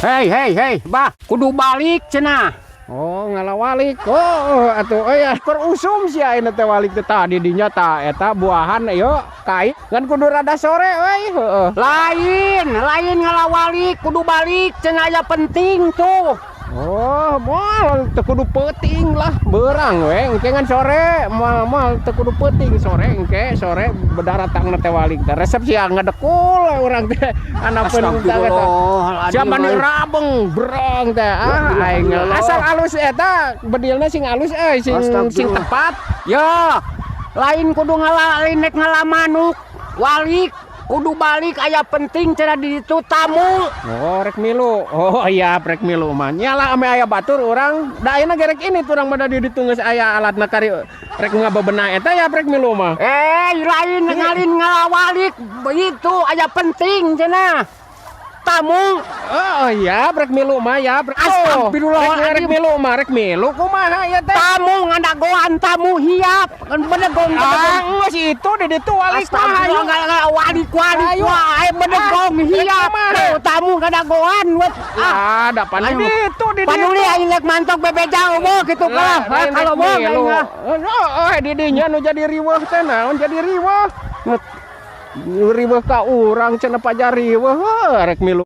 Hei, hei, hei, bah, kudu balik cenah. Oh, ngala walik. Oh, atuh oh ya keur usum sia ayeuna teh walik teh tadi dinya ta eta buahan ieu kai ngan kudu rada sore euy, heeh. Lain, lain ngala walik, kudu balik cenah, aya penting tuh. Oh, moal teu kudu peuting lah, beurang we engke ngan sore, moal moal teu kudu peuting, sore engke sore bedaratang teh walik teh. Resep sia ngedekul urang teh anapeun teh eta. Sia mani rabeng brong teh ah aing asal alus eta bedilna sing alus euy, sing sing tepat. Ya, lain kudu ngala, lain nek ngala manuk. Walik, kudu balik aya penting cenah di ditu tamu. Oh, rek milu. Oh iya, rek milu mah. Nyala ame aya batur urang. Da ayeuna gerek ini urang mah da di ditu geus aya alatna kari rek ngabebenah eta ya rek milu mah. Eh, lain ngalin ngala walik, begitu aya penting cenah. Tamu. Oh iya, rek milu mah ya. Rek. Astagfirullahaladzim. Rek milu mah, rek milu kumaha ya teh? Tamu ngadagoan tamu hiap kan bedegong. Ah, geus itu di ditu walik mah ayo. Astagfirullah, nggak walik walik. Ayo. Wah, bedegong Ah, hiap kumaha? Tuh, tamu ngadagoan wet ah. Ah, da pan di ditu di ditu. Paduli aing rek mantok bebeja eueuh kitu kalah. Ah, kalau mau aing ah. Oh, oh, di dinya nu jadi riweuh teh naon jadi riweuh? Riweuh ka urang cenah pajar riweuh, heuh, rek milu.